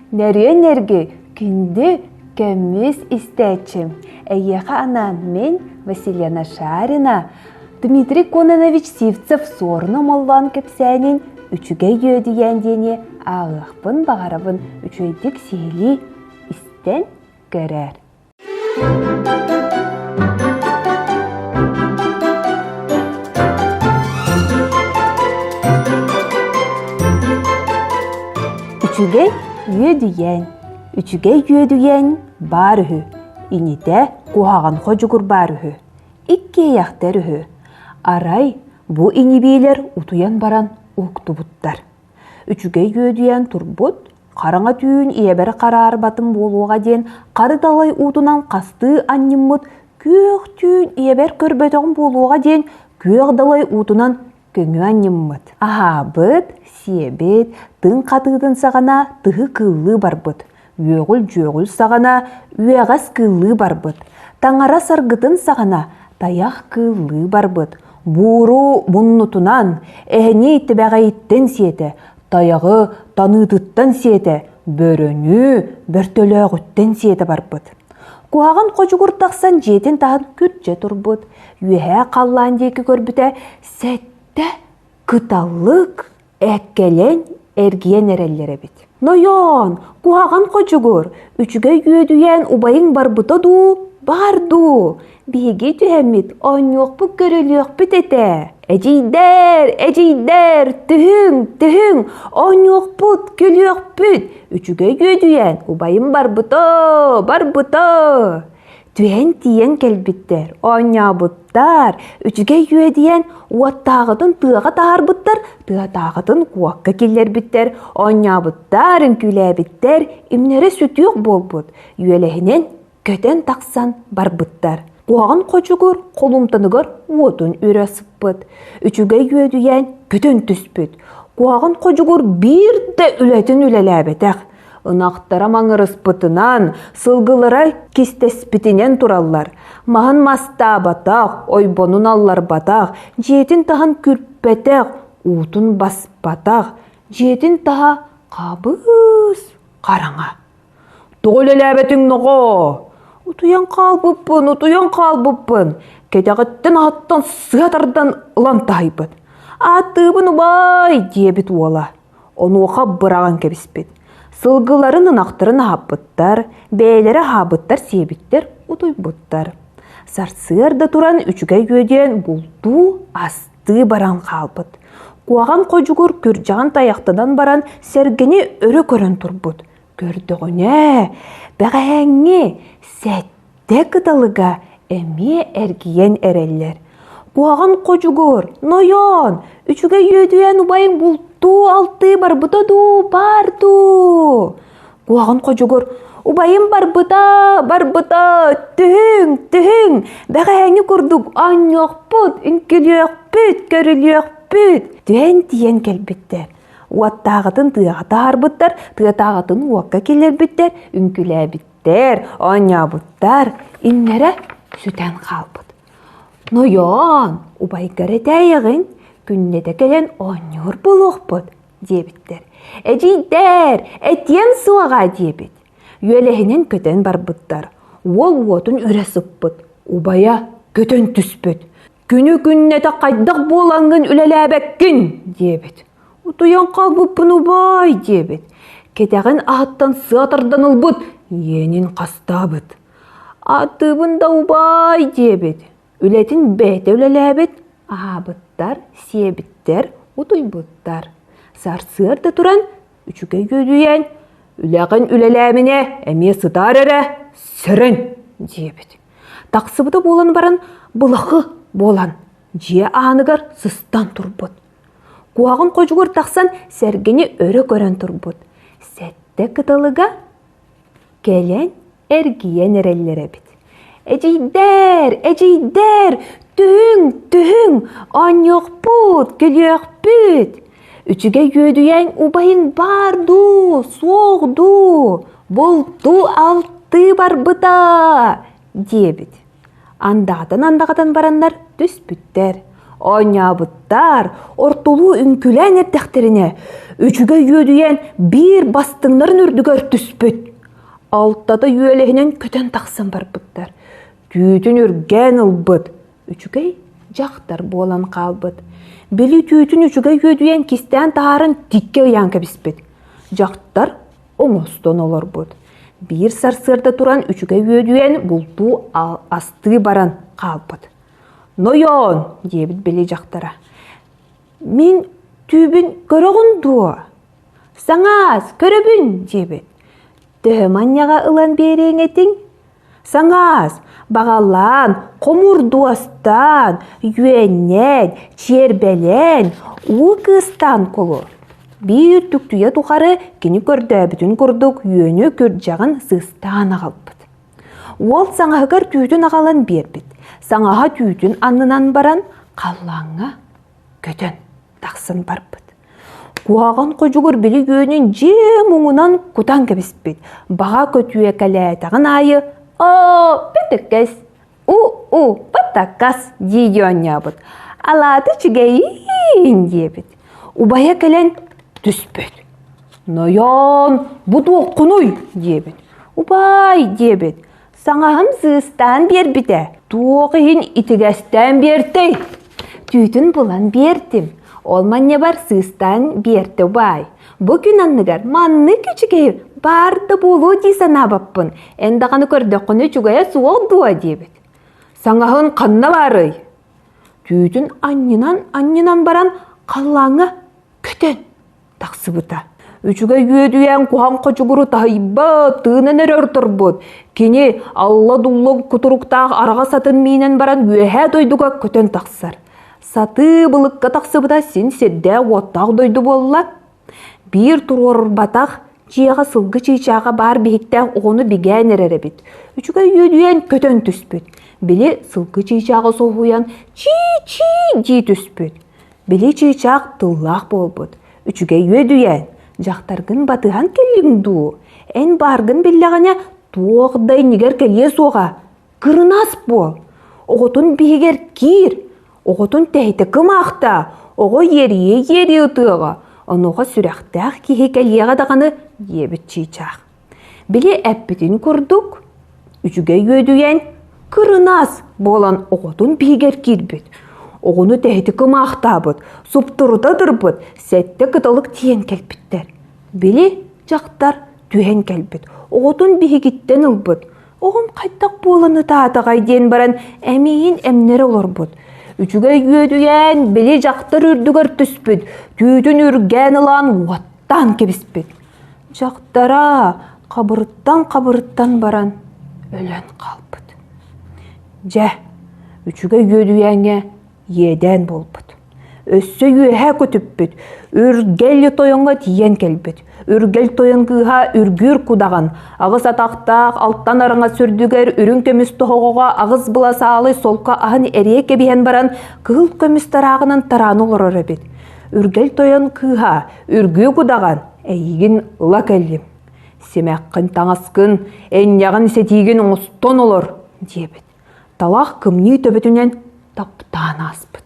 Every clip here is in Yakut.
Нөрүөн эрги күндү көмүс истээччим. Эйиэхэ анаан мин Василена Шарина, Дмитрий Кононович Сивцев Суорун Омоллоон кэпсээнин Үчүгэй үөдүйээн диэни ааҕыахпын баҕарабын үчүгэйдик сиһилии истэн көрөөр. Үчүгэй үөдүйээн Үчүгэй үөдүйээн баар үһү, инитэ куһаҕан ходьугур баар үһү, иккиэйэхтэр үһү. Арай бу инибиилэр утуйан баран уһуктубуттар. Үчүгэй үөдүйээн турбут, Хараҥа түүн ийэбэр хараарбатым буолуоҕа диэн хары далай уутунан хастыы анньыммыт күөх түүн ийэбэр көрбөтөҕүм буолуоҕа диэн күөх далай уутунан көҥү анньыммыт. Аһаабыт, сиэбит, тыҥ хатыытын саҕана тыһы кыыллыы барбыт. Үөҕүл-дьүөҕүл саҕана үөҕэс кыыллыы барбыт. Таҥара саргытын саҕана тайах кыыллыы барбыт. Бууру муннутунан, эһэни тибэҕэйиттэн сиэтэ, тайаҕы таныытыттан сиэтэ, бөрөнү бөртөлөөҕүттэн сиэтэ барбыт. Куһаҕан ходьугур тахсан дьиэтин таһын күрдьэ турбут, үөһээ халлаан диэки көрбүтэ сэттэ кыталык эккэлэн эргийэн эрэллэр эбит. Нойоон, куһаҕан ходьугур, үчүгэй үөдүйээн убайыҥ барбыта дуу, баар дуу? Биһиги түһэммит оонньуохпут-көрүлүөхпүт этэ. Эдьиийдэр, эдьиийдэр, түһүҥ, түһүҥ, оонньуохпут, күлүөхпүт. Үчүгэй үөдүйэн, убайым барбыта, барбыта. Түһэн тиийэн кэлбиттэр, оонньообуттар, үчүгэй үөдүйэн, уоттааҕытын тыаҕа таһаарбыттар, тыатааҕытын куокка киллэрбиттэр, оонньообуттар, үҥкүүлээбиттэр, имнэрэ сүтүөх буолбут, үөлэһинэн көтөн тахсан барбыттар. Куһаҕан хочугур холумтаныгар уотун үрэ сыппыт. Үчүгэй үөдүйээн көтөн түспүт. Куһаҕан ходьугур биир да үлэтин үлэлээбэтэх. Ынахтара маҥырыспытынан, сылгылара кистэспитинэн тураллар. Маһын мастаабатах, ойбонун алларбатах, дьиэтин таһын күрпэтэх, уутун баспатах, дьиэтин таһа хабыс хараҥа. Тоҕо үлэлээбэтиҥ ноҕоо? Утуйан хаалбыппын, утуйан хаалбыппын. Кэтэҕиттэн аһыттан сыа тардан ылан таһыйбыт. Ааттыыбын убаай диэбит уола. Онуоха быраҕан кэбиспит. Сылгыларын ынахтарын аһаппыттар, бэйэлэрэ аһаабыттар сиэбиттэр, утуйбуттар. Сарсыарда туран үчүгэй үөдүйэн бултуу астыы баран хаалбыт. Куһаҕан ходьугур күрдьэҕин тайахтанан баран сэргэни өрө көрөн турбут. Көрдөҕүнэ, бэҕэһээҥҥи сэттэ кыталыга эмиэ эргийэн эрэллэр. Куһаҕан ходьугур, нойоон, үчүгэй үөдүйэн убайыҥ бултуу-алтыы барбыта дуу, баар дуу? Куһаҕан ходьугур, убайым барбыта, барбыта, түһүҥ, түһүҥ, бэҕэһээҥҥи курдук оонньуохпут, үҥкүлүөхпүт, көрүлүөхпүт. Түһэн тиийэн кэлбиттэр. Уоттааҕытын тыаҕа таһаарбыттар, тыатааҕытын уокка киллэрбиттэр, үҥкүлээбиттэр, оонньообуттар, иннэрэ сүтэн хаалбыт. Нойоон, убайгар этээйэҕин, күннэтэ кэлэн оонньуур буолуохпут, диэбиттэр. Эдьиийдэр, этиэм суоҕа диэбит. Үөлэһинэн көтөн барбыттар. Уол уотун үрэ сыппыт, убайа көтөн түспүт. Күнү-күннэтэ хайдах буолаҥҥын үлэлээбэккин диэбит. Утуйан хаалбыппын убаай диэбит. Кэтэҕин аһыттан сыа тардан ылбыт, иэнин хастаабыт. Ааттыыбын да убаай диэбит. Үлэтин бэйэтэ үлэлээбит, аһаабыттар, сиэбиттэр, утуйбуттар. Сарсыарда туран үчүгэй үөдүйэн, үлэҕин үлэлээминэ эмиэ сытаар эрэ, сөрөн диэбит. Тахсыбыта буолан баран былахы буолан дьиэ ааныгар сыстан турбут. Куһаҕан ходьугур тахсан сэргэни өрө көрөн турбут. Сэттэ кыталыга кэлэн эргийэн эрэллэр эбит. Эдьиийдэр, эдьиийдэр, түһүҥ, түһүҥ, оонньуохпут, күлүөхпүт. Үчүгэй үөдүйээн убайыҥ баар дуу, суох дуу, бултуу-алтыы барбыта, диэбит. Андаҕатан-андаҕатан бараннар түспүттэр. Оонньообуттар, ортолуу үҥкүүлээн эрдэхтэринэ, үчүгэй үөдүйэн биир бастыҥнарын үрдүгэр түспүт. Алтата үөлэһинэн көтөн тахсан барбыттар. Түүтүн үргээн ылбыт, үчүгэй дьахтар буолан хаалбыт. Били түүтүн үчүгэй үөдүйэн кистээн таһааран тиккэ ыйаан кэбиспит. Дьахтар оҥостон олорбут. Биир сарсыарда туран үчүгэй үөдүйэн бултуу астыы баран хаалбыт. «Нойоон!» диэбит били дьахтара. «Мин түүбүн көрөҕүн дуо?» «Саҥаас, көрөбүн!» диэбит. «Төһө манньаҕа ылан биэриэҥ этиҥ?» Саҥаас, баҕалаан, хомурдуостаан, үөннээн, чиэрбэлээн, уу кыыстаан кулу. Биир түктүйэ тухары кини көрдөөбүтүн курдук үөнү күрдьэҕин сыыстаан аҕалбыт. Уол саҥаһыгар түүтүн аҕалан биэрбит. Саҥаһа түүтүн аннынан баран халлааҥҥа көтөн тахсан барбыт. Куһаҕан ходьугур били үөнүн дьиэ муҥунан кутан кэбиспит. Баҕа көтүөкэлээтэҕин аайы «Оо, бүтүкэс! У-у, батакас!» дии оонньообут. «Алааты үчүгэйиин!» диэбит. Убайа кэлэн түспүт. «Нойоон, бу туоххунуй?» диэбит. «Убаай!» диэбит. Саҥаһым сыыстаан биэрбитэ. Туох иһин итигэстээн биэртэй? Түүтүн булан биэртим. Ол манньабар сыыстаан биэртэ убаай. Бу күн анныгар маннык үчүгэй баар да буолуо дии санаабаппын. Эн даҕаны көрдөххүнэ үчүгэйэ суох дуо диэбит. Саҥаһын ханна баарый? Түүтүн анньынан-анньынан баран халлааҥҥа көтөн тахсыбыта. Үчүгэй үөдүйээн куһаҥ хочугуру таһыйбат, тыынан эрэ орторбут. Кини алла-дулла кутуруктаах араҕас атын миинэн баран үөһээ дойдуга көтөн тахсар. Сатыы былыкка тахсыбыта син сирдээх-уоттаах дойду буолла. Биир туруорбатах дьиэҕэ сылгы чыычааҕа баар биһиктээх оҕону бигээн эрэр эбит. Үчүгэй үөдүйэн көтөн түспүт. Били сылгы чыычааҕа соһуйан чии-чии дии түспүт. Били чыычаах тыллаах буолбут, үчүгэй үөдүйээн, дьахтаргын батыһан кэллиҥ дуу? Эн бааргын биллэҕинэ, туох да иннигэр кэлиэ суоҕа. Кырынаас буол. Оҕотун биһигэр киир. Оҕотун тэһитэ кымаахтаа, оҕо иэрийэ-иэрийэ ытыаҕа. Онуоха сүрэхтээх киһи кэлиэҕэ даҕаны диэбит чыычаах. Били эппитин курдук, үчүгэй үөдүйэн, кырынаас буолан оҕотун биһигэр киирбит. Оҕону тэһити кымаахтаабыт, суптурута ытырбыт, сэттэ кыталык тиийэн кэлбиттэр. Били дьахтар түһэн кэлбит, оҕотун биһигиттэн ылбыт. Оҕом хайдах буолан ытаатаҕай диэн баран эмиийин эмнэрэ олорбут. Үчүгэй үөдүйээн били дьахтар үрдүгэр түспүт, түүтүн үргээн ылан уоттаан кэбиспит. Дьахтара хабырыттан-хабырыттан баран өлөн хаалбыт. Дьэ, үчүгэй үөдүйээҥҥэ иэдээн буолбут. Өссө үөһэ көтүппүт, Үргэл тойоҥҥо тиийэн кэлбит. Үргэл тойон кыыһа Үргүүр кудаҕан, аҕыс атахтаах алтан араҥас үрдүгэр үрүҥ көмүс тоһоҕоҕо аҕыс быласаалай солко аһын эрийэ кэбиһэн баран, кыһыл көмүс тарааҕынан тараана олорор эбит. Үргэл тойон кыыһа Үргүү кудаҕан, эйигин ыла кэллим. Симэххин таҥаскын, энньэҕин сэтиигин оҥостон олор, диэбит. Талах кымньыы төбөтүнэн таптаан ааспыт.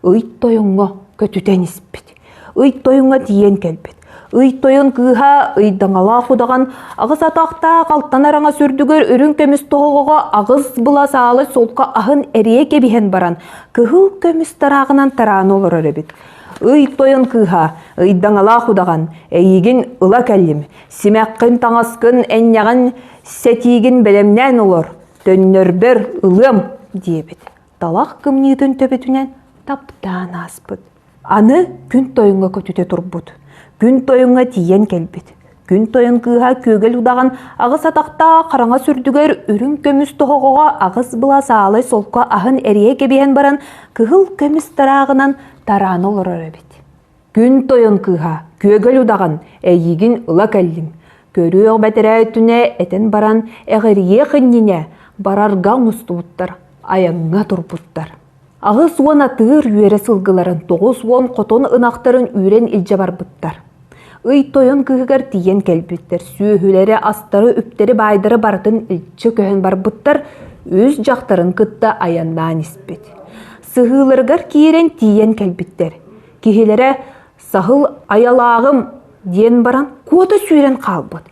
Ый тойоҥҥо көтүтэн испит. Ый тойоҥҥо тиийэн кэлбит. Ый тойон кыыһа ыйдаҥалаах удаҕан аҕыс атахтаах алтан араҥас үрдүгэр үрүҥ көмүс тоһоҕоҕо аҕыс былас аалы солко аһын эрийэ кэбиһэн баран кыһыл көмүс тарааҕынан тараана олорор эбит. Ый тойон кыыһа, ыйдаҥалаах удаҕан, эйигин ыла кэллим. Симэххин, таҥаскын, энньэҕин, сэтиигин бэлэмнээн олор, төннөрбөр ылыам, диэбит. Талах кымньыытын төбөтүнэн таптаан ааспыт. Аны күн тойоҥҥо көтүтэ турбут. Күн тойоҥҥо тиийэн кэлбит. Күн тойон кыыһа күөгэл удаҕан аҕыс атахтаах хараҥа сүрдүгэр үрүҥ көмүс тоһоҕоҕо аҕыс былас аалай солко аһын эрийэ кэбиһэн баран кыһыл көмүс тарааҕынан тараана олорор эбит. Күн тойон кыыһа күөгэл удаҕан эйигин ыла кэллим. Көрүөх бэтэрээ өттүнэ этэн баран эҕирийиэх иннинэ барарга оҥостубуттар, айаҥҥа турбуттар. 80 атыыр үөрэ сылгыларын, 90 хотон ынахтарын үүрэн илдьэ барбыттар. Ый тойон кыыһыгар тиийэн кэлбиттэр, сүөһүлэри, астары, үптэри, баайдары барытын илдьэ көһөн барбыттар, үс дьахтарын кытта айаннаан испит. Сыһыыларыгар киирэн тиийэн кэлбиттэр. Киһилэрэ «Саһыл айалааҕым» диэн баран куота сүүрэн хаалбыт.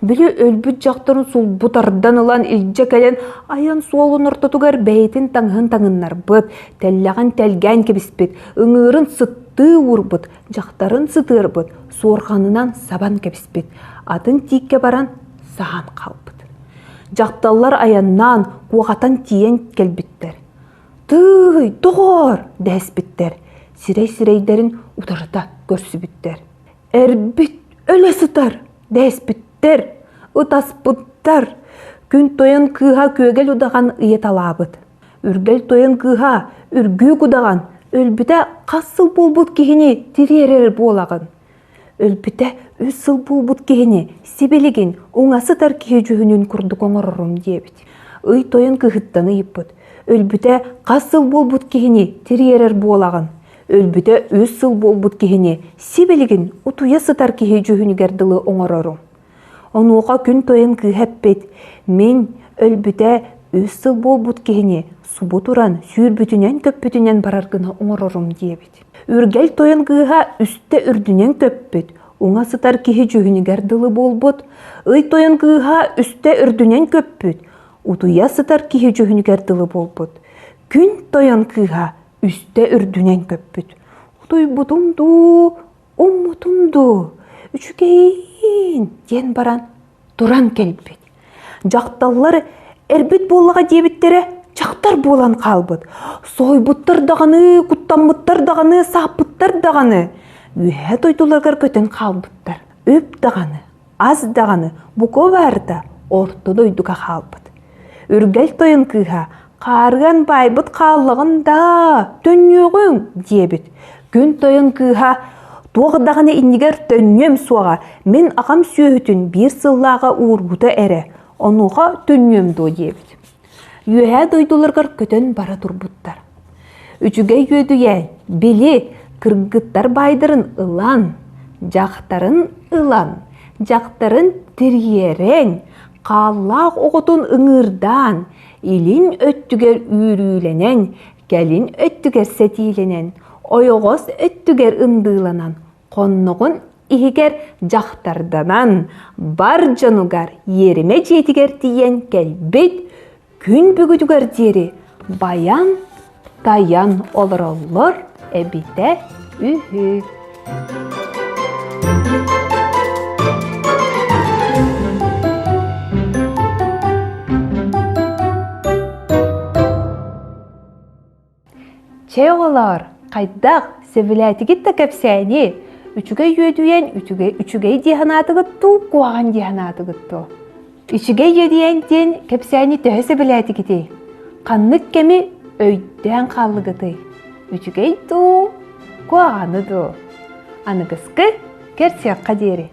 Били өлбүт дьахтарын сулбу тардан ылан илдьэ кэлэн айан суолун ортотугар бэйэтин таҥаһын таҥыннарбыт, тэллэҕин тэлгээн кэбиспит, ыҥыырын сыттыы уурбут, дьахтарын сытыарбыт, суорҕанынан сабан кэбиспит, атын тииккэ баран саһан хаалбыт. Дьахталлар айаннаан, куохатан тиийэн кэлбиттэр. «Тыый, доҕоор!» дэһиспиттэр, сирэй-сирэйдэрин утарыта көрсүбүттэр. «Эрбит өлө сытар!» дэһиспиттэр, ытаспыттар. Күн тойон кыыһа күөгэл удаҕан ыйыталаабыт. Үргэл тойон кыыһа үргүүк удаҕан өлбүтэ хас сыл буолбут киһини тириэрэр буолаҕын. Өлбүтэ үс сыл буолбут киһини сибилигин уҥа сытар киһи дьүһүнүн курдук оҥорорум диэбит. Ый тойон кыыһыттан ыйыппыт. Өлбүтэ хас сыл буолбут киһини тириэрэр буолаҕын. Өлбүтэ үс сыл буолбут киһини сибилигин утуйа сытар киһи дьүһүнүгэр дылы оҥорорум. Онуоха күн тойон кыыһа эппит: «Мин өлбүтэ үс сыл буолбут киһини субу туран сүүрбүтүнэн-көппүтүнэн барар гына оҥорорум» диэбит. Үргэл тойон кыыһа үстэ үрдүнэн көппүт, уҥа сытар киһи дьүһүнүгэр дылы буолбут. Ый тойон кыыһа үстэ үрдүнэн көппүт, утуйа сытар киһи дьүһүнүгэр дылы буолбут. Күн тойон кыыһа үстэ үрдүнэн көппүт. Утуйбутум дуу, уммутум дуу, үчүгэйиин диэн баран туран кэлбит. Дьахталлар эрбит буоллаҕа диэбиттэрэ дьахтар буолан хаалбыт. Соһуйбуттар даҕаны, куттаммыттар даҕаны, сааппыттар даҕаны. Үөһэ дойдуларыгар көтөн хаалбыттар. Үп даҕаны, ас даҕаны бука барыта орто дойдуга хаалбыт. Үргэл тойон кыыһа хаарыан баайбыт хааллаҕын даа, төннүөҕүҥ диэбит. Күн тойон кыыһа туох даҕаны иннигэр төннүөм суоҕа, мин аҕам сүөһүтүн биир сыллааҕа уурбута эрэ, онуоха төннүөм дуо диэбит. Үөһээ дойдуларыгар көтөн бара турбуттар. Үчүгэй үөдүйээн, били, кыргыттар баайдарын ылан, дьахтарын ылан, дьахтарын тириэрэн, хааллаах оҕотун ыҥыырдаан, илин өттүгэр үүрүүлэнэн, кэлин өттүгэр сэтиилэнэн, ойоҕос өттүгэр ындыыланан, хонноҕун иһигэр дьахтарданан, бар дьонугар иэримэ дьиэтигэр тиийэн кэлбит күн бүгүтүгэр диэри байан тайан олороллор эбитэ үһү. Чэ оҕолоор, хайдах, сөбүлээтигит да кэпсээни? Үчүгэй үөдүйэн үчүгэй, үчүгэй дии санаатыгыт дуу, куһаҕан дии санаатыгыт дуу? Үчүгэй үөдүйэн диэн кэпсээни төһө сөбүлээтигитий? Ханнык кэми өйдөөн хааллыгытый? Үчүгэй дуу, куһаҕаны дуу? Аныгыскы кэрсиэххэ диэри.